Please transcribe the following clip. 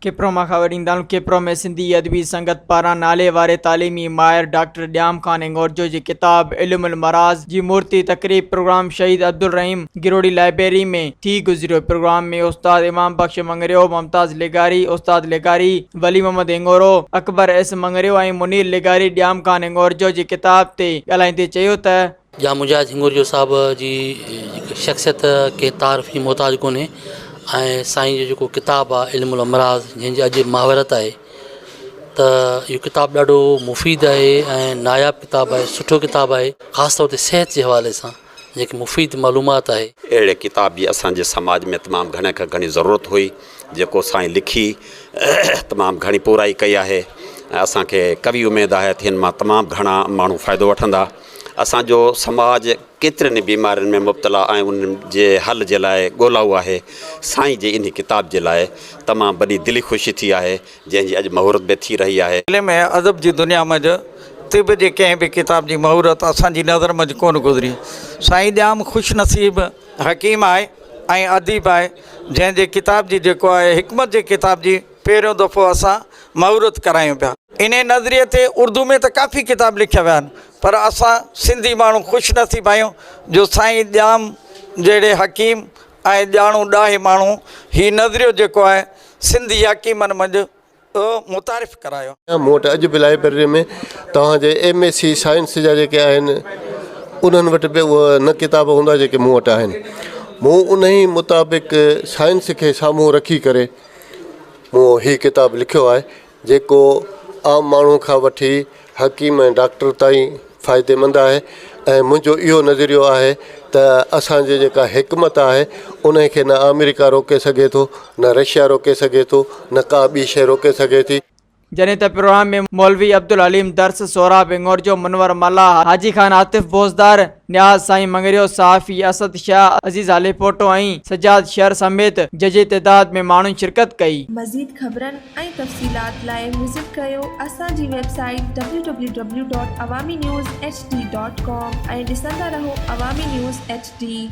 کپرو مان خبر ڏيندا آهيون کپرو ۾ سنڌي ادبي سنگت پاران نالي واري تعليمي ماهر ڊاڪٽر ڄام خان هڱورجو جي ڪتاب علم المراض جي مورتي تقريب پروگرام شهيد عبدالرحيم گروڙي لائبريري ۾ ٿي گذريو پروگرام ۾ استاد امام بخش مڱريو، ممتاز لغاري، استاد لغاري، ولي محمد هڱورو، اڪبر ايس مڱريو ۽ منير لغاري ڄام خان هڱورجو جي ڪتاب تي ڳالهائيندي چيو ته. ڄام مجاهد هنڱورجو صاحب جي شخصيت ڪنهن تعارف جي محتاج ڪونهي ۽ سائين جو جيڪو ڪتاب آهي علم الامراض جنهن جي اڄ مهاورت آهي ته اهو ڪتاب ڏاڍو مفيد آهي ۽ ناياب ڪتاب آهي سٺو ڪتاب آهي خاص طور تي صحت جي حوالي سان جيڪي مفيد معلومات آهي. اهڙي ڪتاب جي اسان جي سماج ۾ تمام گهڻي کان گهڻي ضرورت هئي جيڪو سائين لکي تمام گهڻي پورائي ڪئي آهي ۽ اسان کي قوي اميد آهي ته هن مان تمام گهڻا ماڻهو فائدو وٺندا. اسان جو سماج ڪيترين ئي بيمارين ۾ مبتلا ۽ انهن جي حل جي لاء ڳولائو آهي. سائين جي انهي ڪتاب جي لاء تمام وڏي دلي خوشي ٿي آهي جنهن جي اڄ مهورت به ٿي رهي آهي. علم ۽ ادب جي دنيا منجهه طب جي ڪنهن به ڪتاب جي مهورت اسان جي نظر منجهه ڪونه گذري. سائين ڄام خوش نصيب حڪيم آهي ۽ اديب آهي جنهن جي ڪتاب جي جيڪو آهي حڪمت جي ڪتاب جي پهريون دفعو اسان مهورت ڪرايون پيا. انهيء نظريي تي اردو ۾ ته ڪافي ڪتاب لکيا ويا آهن پر اسان سنڌي ماڻهو خوش نصيب آهيون جو سائين ڄام جهڙي حڪيم ۽ ڄاڻو ڏاهي ماڻهو هي نظريو جيڪو آهي سنڌي حڪيمن منجهه متعارف ڪرايو. مون وٽ اڄ به لائبريري ۾ توهان جي ايم ايس سي سائنس جا جيڪي آهن انهن وٽ به اهي نه ڪتاب هوندا جيڪي مون وٽ آهن. مون انهي مطابق سائنس کي سامهون رکي ڪري مون هي ڪتاب لکيو آهي جيڪو عام ماڻهو کان وٺي حڪيم ۽ ڊاڪٽر تائين فائديمند آهي ۽ منهنجو اهو نظريو آهي ته اسان جي جيڪا حڪمت آهي ان کي نه آمريڪا روڪي سگهي ٿو نه رشيا روڪي سگهي ٿو نه ڪا ٻي شيء روڪي سگهي ٿي. جڏهن ته پروگرام ۾ مولوي عبدالحليم درس، سهراب هڱورجو، منور ملاح، حاجي خان عاطف بوزدار، نياز سائين مڱريو، صحافي اسد شاهه، عزيز هاليپوٽو ۽ سجاد شر سميت ججهي تعداد ۾ ماڻهن شرڪت ڪئي. مزيد خبرن ۽ تفصيلات لاء وزٽ ڪريو اسان جي website W W W dot Awami news H D dot com ۽ ڏسندا رهو عوامي نيوز ايڇ ڊي.